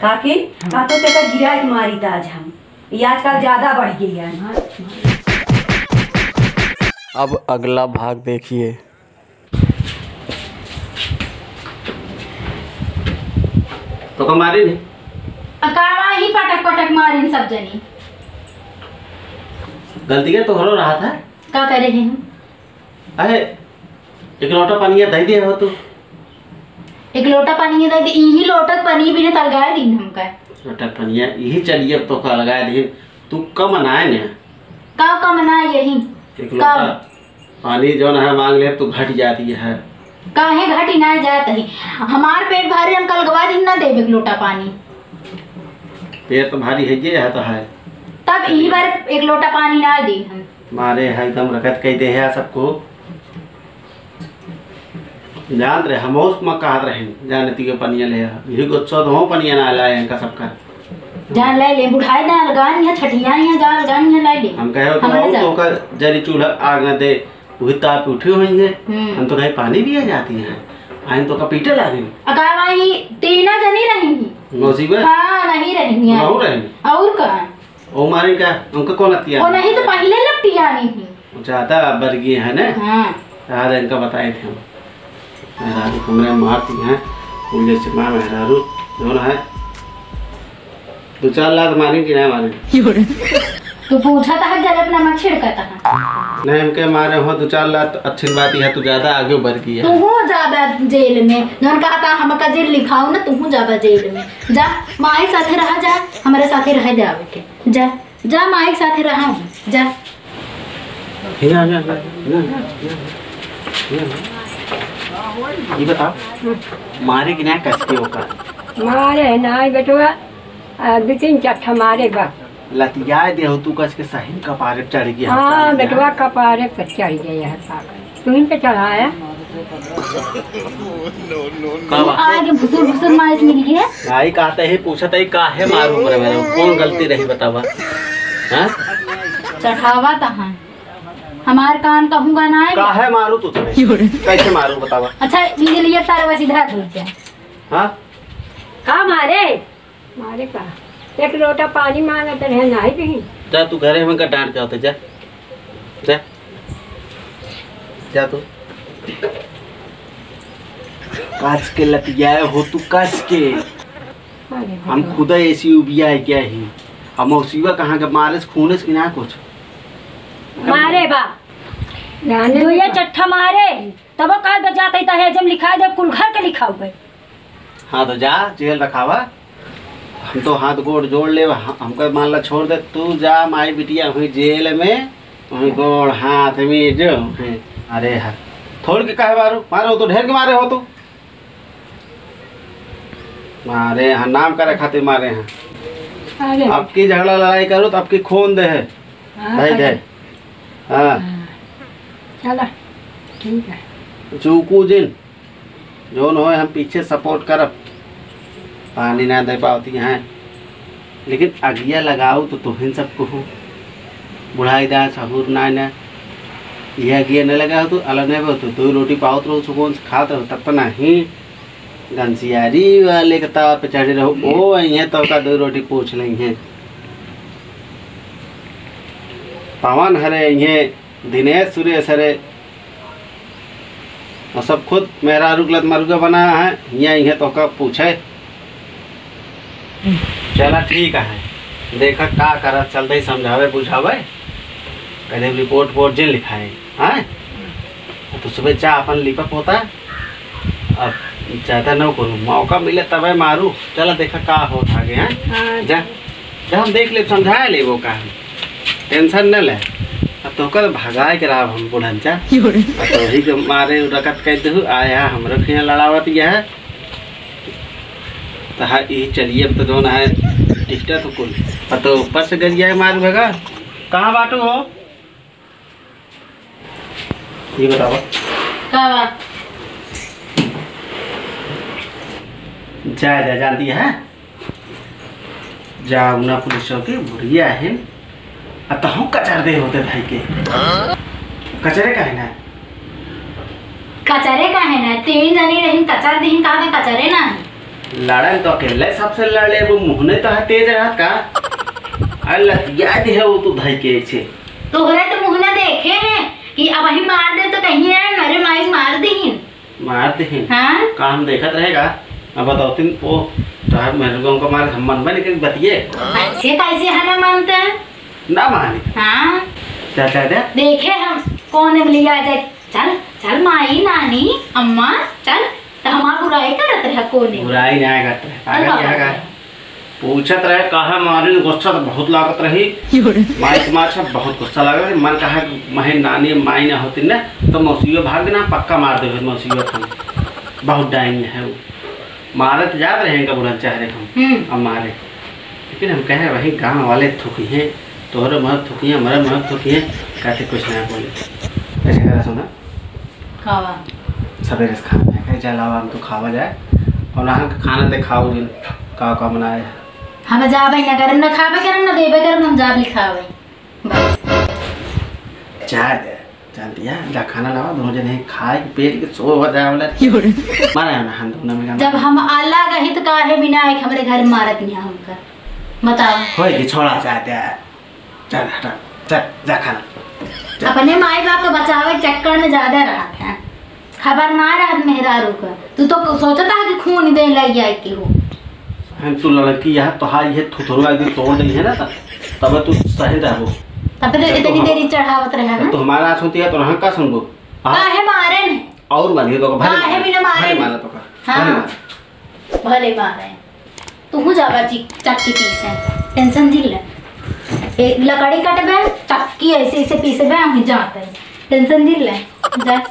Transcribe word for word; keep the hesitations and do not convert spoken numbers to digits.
काकी, हाँ। का तो तेका गिरा के मारी त आज हम। ये आजकल ज्यादा बढ़ गई है। अब अगला भाग देखिए। तो का मारे नहीं? कावा ही पटक पटक मारिन सब जनी। गलती के तोहरो रहा था। का करे हैं हम? अरे, एक लोटा पानी दे दिया हो तू। एक लोटा पानी दे दे, इही लोटा पानी बिना तलगाए दिन हमका। लोटा पानी इही चलिए तो का लगाए दिन। तू कम ना है ना। का कम ना यही? एक का? लोटा पानी जौन है मांग ले तू घट जाती है। काहे घटी ना जात है? हमार पेट भारी हम कलगवा दिन ना देबे एक लोटा पानी। पेट तो भारी है ये है तो है। तब इही बार एक लोटा पानी ना दे हम। मारे है एकदम रगत कह दे है सबको। जान रहे, हम उस में कहत रहे, जाने ती के पनिया ले आ। यही गुस्सा तो हो पनिया ना लाए इनका सबका। जान ले ले, बुढ़ाए ना अलगान यहाँ, छठिया यहाँ, जान अलगान यहाँ लाई ले। हम कहे तो हमारे हम जा। तो का जरी चूल्हा आग ना दे, वही ताप उठी होइंगे। हम्म। हम तो कहीं पानी भी आ जाती है, आइन तो का पीटे लागे। अका वही तीना जनी रही। मौसी बे? हाँ, नहीं रही है। रहू रही। और का? ओ मारे का, उनका कौन अतिया? ओ नहीं तो पहले लपटिया नहीं थी। ज्यादा बरगी है ना? हाँ। याद है, इनका बताए थे हम। मेहरारू हमरे मारती हैं, पुलिस से मार मेहरारू, जौन है, दो चार लात मारें कि नहीं मारें? तू पूछा था, जब अपना मत छिड़का था। नहीं, हमके मारे हो दो चार लात, अच्छी बात है, तू ज्यादा आगे बढ़ गई है। तू हो ज्यादा जेल में, जौन कहा था, हमका जेल लिखाओ ना, तू हो ज्यादा जेल में। जा, माई साथे रहा जा, हमारे साथे रह जावे के। जा। जा माई के साथे रहा, जा। हिया, हिया, हिया, हिया, हिया, हिया। ये बताओ, मारे कि ना कस के ओकर? मारे ना बेटवा, आ, दो तीन चट्ठा मारे बा। लतियाए दे हो तू कस के सही कपारे चढ़ गया, हाँ, चढ़ गया। बेटवा कपारे पर चढ़ गया है पागल। तू ही पे चढ़ाया। का बा? आगे भुसुर भुसुर मारिस मिल गए। भाई कहते ही पूछत ही काहे मारू मरे मेरे, कौन गलती रही बतावा? हाँ? चढ़ावा त हाँ। हमार कान कहूँगा ना है। काहे मारू तू तुम्हें? कैसे मारू बतावा? अच्छा, ये लिए तार बस इधर धुल जा। हाँ? का मारे? मारे का? एक लोटा पानी मांगत रहे, नाही दिही। जा तू घरे में का डांट के आते, जा। जा। जा तू। कस के लतियाए हो तू, कस के। अरे हम भगवान। खुदा ऐसी उबिया है क्या ही? हम मौसीबा कहाँ के मारे से खूने से कि ना कुछ? मारे बा। जाने दे दुइया बा। चट्ठा मारे, तब का जाते ही तहे जम लिखाए दे, कुल घर के लिखाऊ गए। हाँ, तो जा, जेल रखावा। हम तो हाथ गोड़ जोड़ लेब, ह-, हमका मान ला छोड़ दे, तू जा, माई बिटिया हुई जेल में, वहीं गोड़ हाथ में जो है। अरे हा, थोड़ के काहे मारो, मारो तो ढेर के मारे हो तू। मारे हाँ, नाम करे खातिर मारे हाँ। अरे। अब की झगड़ा लड़ाई करो तो अब की खून दे है। हाँ, भाई अरे। दे। हाँ। हाँ। चला, ठीक है। चूकू जिन। जौन होए हम पीछे support करब। पानी ना दे पावती हैं, लेकिन अगिया लगाऊ तो तुहिन सबको हो। बुढ़ाई दा सहूर ना ना, ये अगिया न लगाऊ तो अलग नहीं हो तो दो रोटी पावत रहो, सुकून से खात रहो, तब तो नहीं गंसियारी वाले के ताव पे चढ़े रहो। ओ, ये तो का दो रोटी पूछ लेंगे। पवन हरे, ये दिनेश सुरेश हरे, और सब खुद मेहरारू के लत मरुआ बना है, हियाँ इहे तोहका पूछे। चला ठीक है, देखा का करा, चलते ही समझावे बुझावे, कदे रिपोर्ट वोर्ट जिन लिखाए, हाँ? तो सुबह जा अपन लिपा पोता, अब ज्यादा न करू, मौका मिले तबे मारू। चला देखा का होत आगे, हाँ? हाँ। जा। जब हम देख लेब, समझा लेब ओका हम। Tension न ले। अब तोहका तो भगाए के रहब हम बुढ़न चा। योरे। अब तो वही के मारे रकत कह दहु, आया हमरो खिया लड़ावत यह। तो हाँ, ई चलिए, अब तो जौन है, टिकटा तो कुल। अब तो ऊपर से गरिया मार भगा। कहाँ बाटू हो? ये बतावा। का बा? जा, जा, जानती है? जा, उना पुलिस चौकी, बुढ़िया है। आ तहु कचर दे होते भाई के। कचरे का है ना? कचरे का है ना? तीन जनी रहिन, कचर दीन, कहा के कचरे ना है? लड़न तो अकेले सबसे लड़ ले, वो मुँह नहीं तो है तेज रहत का। अरे लतिया दे है वो तो धई के ऐसे। तोहरे तो मुँह ना देखे हैं कि अब ही मार दे तो कहीं है, अरे माई मार दीहिन। मार दीहिन? हाँ। का हम देखत रहेगा? अब बताओ तुम वो तोहार मेरे को उनको मारे हम मन बने के बतिये। ऐसे कैसे हमें मानते हैं? ना माने। हाँ। चल, चल, चल। देखे हम कौन है लिया जाए। चल, चल माई, नानी, अम्मा, चल। तो हमार बुराई करत रहे कोने। बुराई ना करत रहे। चल पागल बाबा यहाँ का। पूछत रहे, काहे मारिन, गुस्सा तो बहुत लागत रही। माई के मार से बहुत गुस्सा लागत रही। मन कहा कि महे नानी माई ना होती ना, तो मौसियो भाग ना, पक्का मार दे मौसियो खान। बहुत डाइन है वो। मारत जात रहे इनका बुढ़न चेहरे को। हम्म। अब मारे। लेकिन हम कहे, वही गाँव वाले थुकी हैं, तोहरे महत थुकी हैं, हमारे महत थुकी हैं, कहते कुछ ना बोले। ऐसे करा सुना? खावा। सवेरे से खाना है, कहे, "चल आवा, हम तो खावा जाए।" और वहाँ का खाना दिखाओ जिन, का, का बनाए है। हम जाबे ना करम, ना खाबे करम, ना देबे करम, हम जाब लिखावे। बस। जाए दे, जानती है, जा खाना लावा, दोनों जने खाए के पेट के सो हो जाए वाला। मारा है ना, हम दोनों में जब हम अलग ही तो काहे बिना एक हमरे घर मारत नहीं हमका? बताओ। होए कि छोड़ा जाए दे। चल, हटा, चल, जा खाना। चल। अपने माई बाप के बचावे के चक्कर में ज्यादा रहत है, खबर ना रहत मेहरारू का। तू तो सोचता है कि खून दे लग जाए के हो। हम तू लड़की यहाँ तो हाँ, ये थुथुरवा एक दिन तोड़ देई है ना, तब, तब तू सही रहबो। तब तो जब तो इतनी हम, देरी चढ़ावत रहे जब हैं। तो हमारा आँच होती है तो हम का सुनबो? हाँ। काहे मारे ने? और मारिए तो भले काहे मारे, बिना मारे भले ने? मारे तो का, हाँ। भले मारे। भले मारे। तू जावा ची-, चक्की पीसे, टेंशन जिन ले। ए, लकड़ी कटबे, चक्की ऐसे ऐसे पीसबे, हम जाते हैं। टेंशन जिन ले, जा।